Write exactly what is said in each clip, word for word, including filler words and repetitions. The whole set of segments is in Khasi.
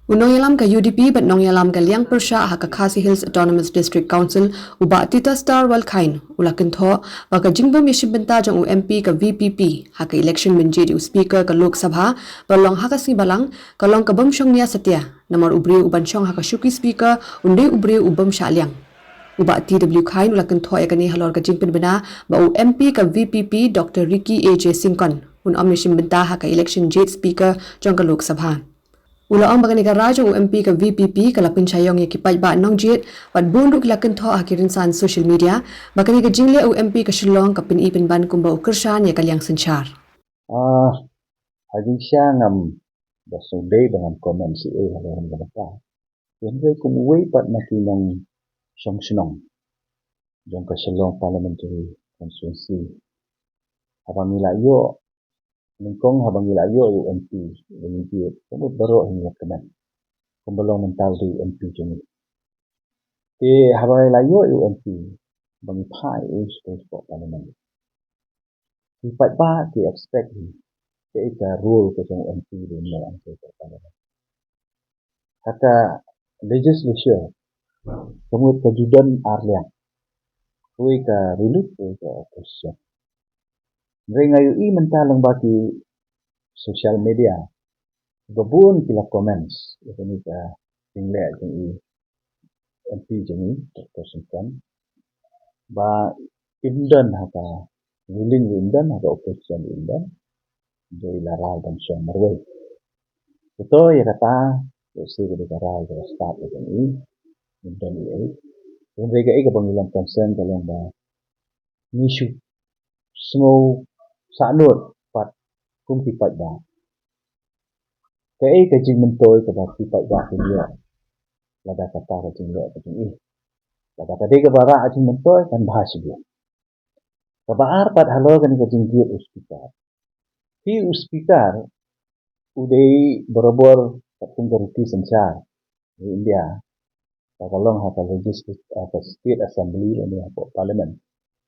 U nongïalam ka U D P bad nongïalam ka liang pyrshah ha ka Khasi Hills Autonomous District Council, u Bah Titosstarwell Chyne, u la kynthoh ba ka jingbym ïashim bynta jong u M P ka V P P ha ka election ban jied ïa u Speaker ka Lok Sabha ba long ha ka sngi Balang, ka long ka bym shongnia satia, namar u briew u ban shong ha ka shuki Speaker un dei u briew u bym shah liang. U Bah T W Chyne u la kynthoh ïa kane halor ka jingpynbna ba u M P ka V P P, Doctor Ricky A J Syngkon, un ym ïashim bynta ha ka election jied Speaker jong ka Lok Sabha. U la ong ba kane ka rai jong u M P ka V P P ka la pynshai ïong ïa ki paidbah nongjied, bad bun ruh ki la kynthoh ha ki rynsan social media ba kane ka jingleh u M P ka Shillong ka pyni pynban kumba u kyrshan ïa ka liang synshar. Ah, ha jingshisha ngam da sngewdei ba ngan comment shuh ei halor kane ka bynta. Hynrei kum uwei pat na ki nongshong shnong jong ka Shillong Parliamentary Constituency, haba ngi la ïoh, nyngkong haba ngi la ïoh ïa u M P, ïa u M P, kumba baroh ngi ïa kmen kumba long mynta u dei u M P jong ngi. Te haba ngi la ïoh ïa u M P, ba ngi phai ïa u sha ka Parliament, ki paidbah ki expect hi kaei ka role ka jong u M P ba un leh ha ka Parliament. Ha ka legislature, ka mut ka ju don ar liang, kawei ka ruling, kawei ka opposition. Hynrei nga ïohi mynta lyngba ki social media ba bun ki la comments ïa kane ka jingleh jong i M P jong i, Doctor Syngkon, ba im don ha ka ruling ruh im don, ha ka opposition ruh im don. Dei la rai ban shong marwei. Kato ïa kata, ïa se ka dei ka rai ka stad ïa jong i, im don ei ei. Hynrei kaei kaba ngi long concern ka long ba ngi shu sngew sahnud pat kum ki paidbah. Kaei ka jingmyntoi kaba ki paidbah ki ïoh lada kata ka jingleh ka jong i? Lada ka dei kaba rah ka jingmyntoi kan bha shibun. Kaba ar pat halor kane ka jingjied u Speaker. Phi u Speaker u dei barabor katkum ka riti synshar ha India. Ka long ha ka legislative, ha ka state assembly lane ha ka parliament,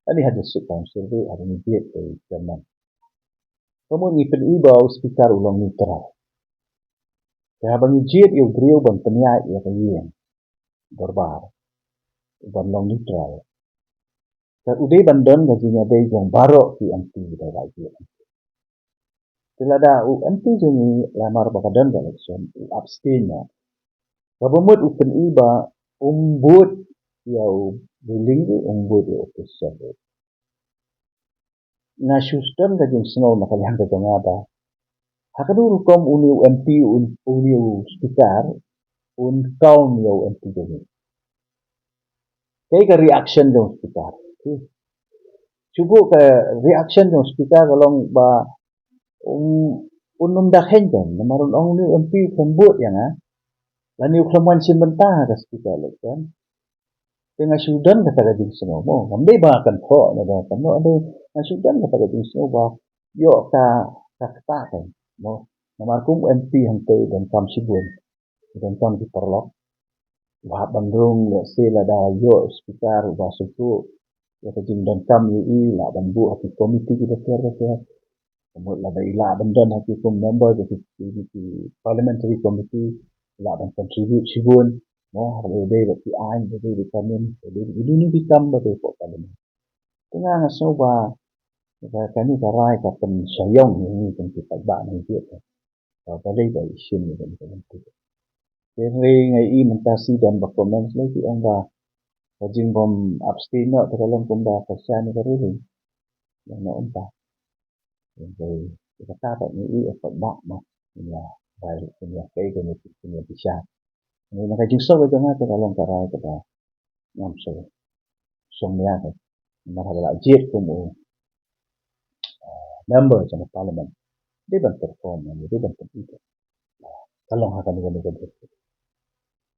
lane ha district council ruh, haba ngi jied ïa u chairman. Ka mut ngi pyni ba u Speaker u long neutral. Te haba ngi jied ïa u briew ban pynïaid ïa ka ïing dorbar, u ban long neutral, te u dei ban don ka jingïadei jong baroh ki M P ba la jied. Te lada u M P jong ngi, lamar ba ka don ka election, u abstain noh, kaba mut u pyni ba um vote ïa u ruling ruh, um vote ïa u opposition ruh. Nga shu don ka jingsngew na ka liang ka jong nga ba ha kano rukom une u M P, un, une u Speaker un count ïa u M P jong ngi. Kaei ka reaction jong u Speaker? Shu buh ka reaction jong u Speaker ka long ba um, un ym da kheiñ kan, namar un ong une u M P u khlem vote ïa nga, lane u khlem wan shim bynta ha ka Speaker election. Te nga shu don kata ka jingsngew mo, kam dei ba kan thoh ne ba kan, mo, nga shu don kata ka jingsngew ba ïoh ka, ka kata kan mo. Namar kum M P hangtei donkam shibun, donkam ki paralok. Ba ban rung, let's say, lada ïoh Speaker uba sngewthuh ïa ka jingdonkam ïa i, lah ban buh ha ki komiti kiba ter ba ter. Ka mut lada i lah ban don ha ki kum member jong ki, ki, ki parliamentary committee, lah ban contribute shibun mo, haba dei bad ki aiñ, haba dei bad ki kanem, haba dei bad kino kino ki kam ba dei hapoh parliament. Te nga, nga sngew ba kane ka rai ka pynshai ïong ïa ngi kum ki paidbah nongjied. Ba balei ba i shim ïa kane ka lynti. Te hynrei nga ïohi mynta shi don ba comment lei ki ong ba ka jingbym abstain noh te ka long kumba ka shah ïa ka ruling. Long noh kumta. Hynrei ïa kata pat ngi ïohi ïa paidbah mo, ngi ïa rai ruh, ngi ïa pei, ngi ïa pei sha. Hynrei na ka jingsngew ka jong nga te ka long ka rai kaba ngam sngewsih shongnia ka. Namar haba la jied kum u, ah, member jong ka parliament, dei ban perform, dei ban pyni ka. Ka long ha kane, kane ka dei.